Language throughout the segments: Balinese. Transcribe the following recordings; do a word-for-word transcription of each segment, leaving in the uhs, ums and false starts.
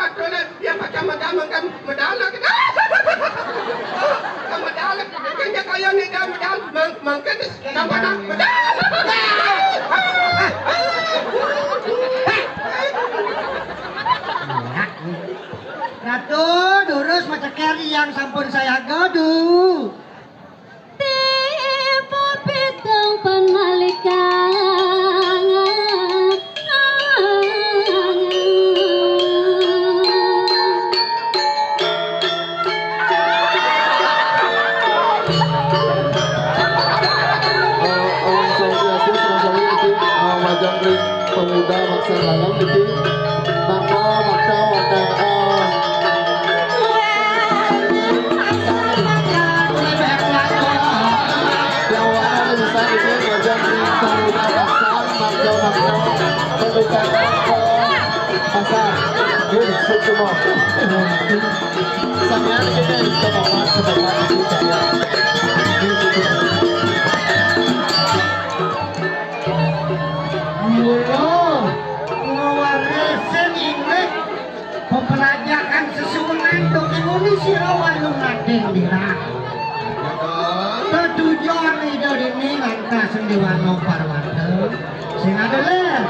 Atuh, yang macam medal, mangkan medal, kan? Kan medal, kan dia kaya ni dah medal, mang-, mangkan sama dah medal. Ratu, durus maceker yang sampun saya godu. Tipu pitung panalikan. Eh, Om Swastiastu, Om Swastiastu, eh, majeng ring pemuda maksa dalam niki. Mangga, mangga, mangga, eh, Jawa bisa ini majeng ring pemuda maksa, mangga, mangga, pemuda maksa. Pasar. Yuk, sukses semua. Sampeyan iki kan teman-teman, teman-teman. Mula ngwarisin inggih pepelajahan sesuunan to Indonesia walung nading dirah. Tetujon Ida Dini lantas Dewana Parwata. Sing ada ler.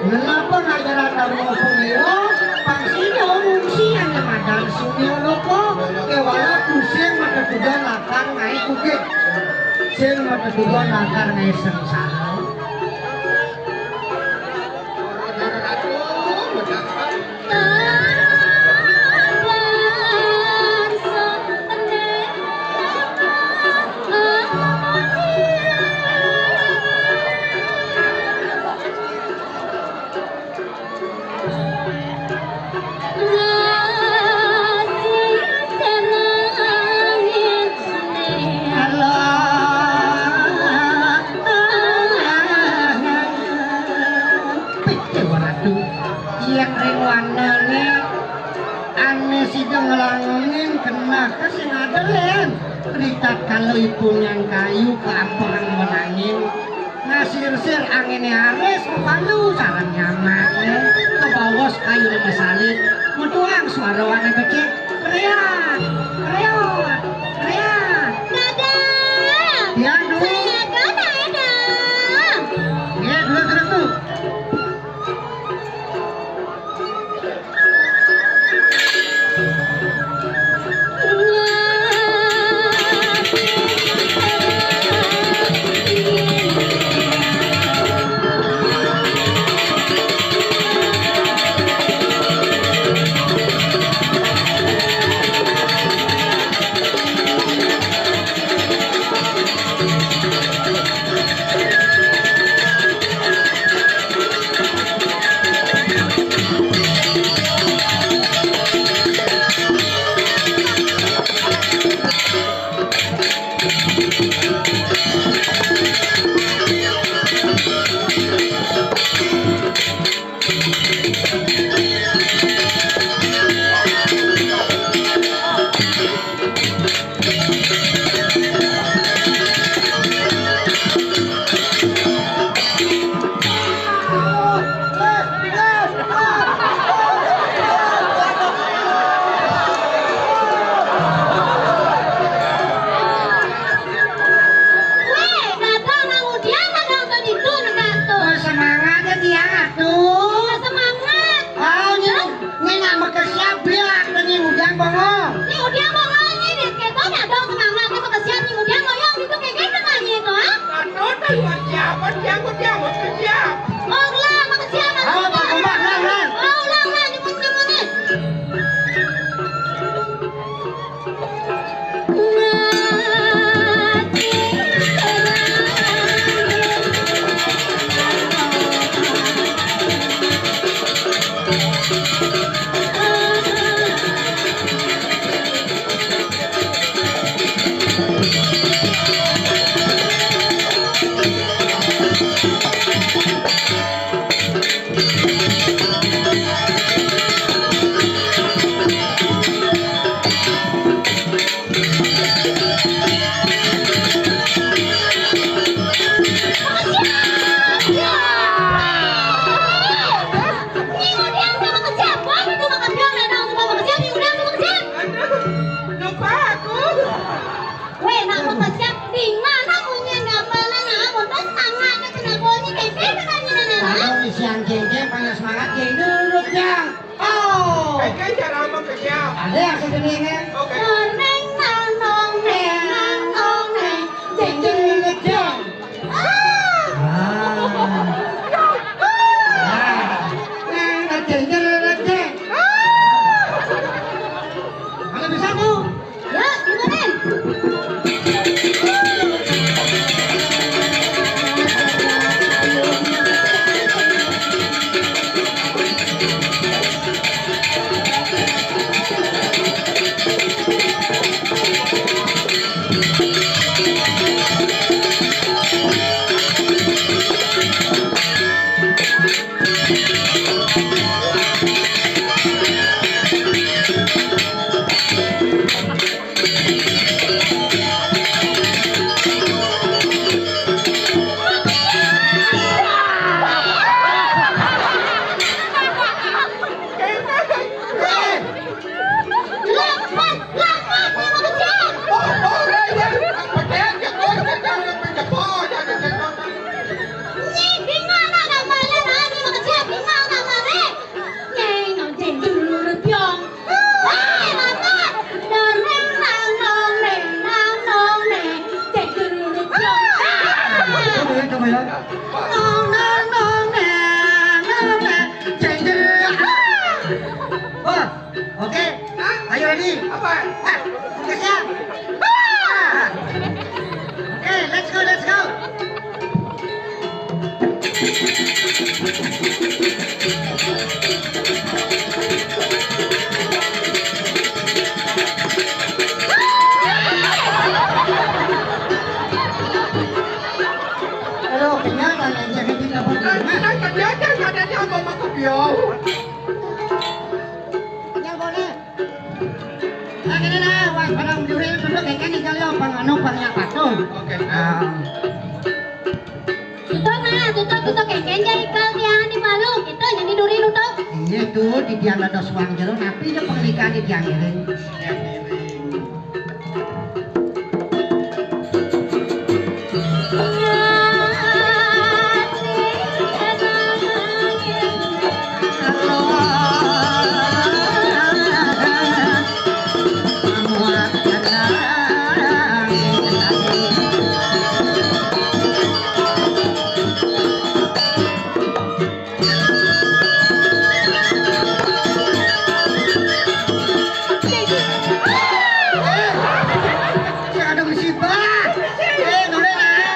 Ngenapa ngajaran dharma punira, pang sida ngungsi ane madan sunya loka, kewala tusing matetujon lakar ngae kukit. Sing matetujon lakar ngae sengsara. Pikir waratu, yen ring wanane ane sida nglangenin kenaka sing ada len. Ritatkala ipun nyang kayu kaampehan wenangin, ngasirsir angine aris, kepalu sareng nyamake, kebaos kayune masalin, metuang swara ane becik, "Kriat! Kriat! Kriat!" Dadang! Tiang, Du. Saya Dona Edang. Nggih, terus, terus, Du. Weh, Dadang nang udian, Dadang to ditu, Dadang to. Oh, semangat ya, Tiang, atuh. Semangat. Oh, ini, ini nak makesiab, biar, ini udian bongol. Ini udian bongol, ini, ini, kita, Dadang, semangat, ini makesiab, ini udian bongol, itu kayak gini, Dadang, itu, ha? Anu, Tiang, siapa, Tiang, Tiang, makesiab. Oh, lah, makesiab, makesiab. Oh, Pak Gembak, lah, lah. Oh, lah, lah, ini, ini, ini. Ya, sebenarnya. Oke. Nong neng nang nong neng nang nong neng, jeng jeng jeng. Ah. Ah. Ah. Nang jeng jeng jeng. Ah. Kalau bisa, Bu. Ya, gimana? Wah, oke. Hah? Ayo, ready? Apa? Hah? Oke, siap. Ah. Oke, let's go, let's go. Aduh, kenyang, Bang. Jangan di dapur. Nah, nah, nah, dia, dia, dia, dia, dia, Bang, aku biau. Kenyang, boleh. Nah, gini nah, wah, pada juri duduk kayak gini kali, oh, pang anu, pang yang patuh. Oke. Nah. Tutup, nah, tutup, tutup, kayak gini, kalau dia di malu, gitu, jadi duri tutup. Iya tuh, di dia ada suang jero, tapi dia pernikahan di dia ngiring. Ada musibah. Eh, noleh lah.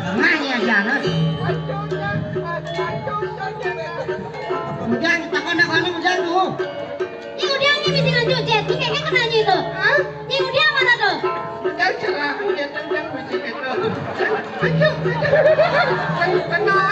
Tengah ya, Janet. Kemudian takon nak anu hujan tuh. Ini udah nih mesti lanjut, Jet. Ini kayaknya kena aja itu. Hah? Ini udah mana tuh? Udah cerah, dia tendang biji itu. Ayo, ayo. Ayo, kena.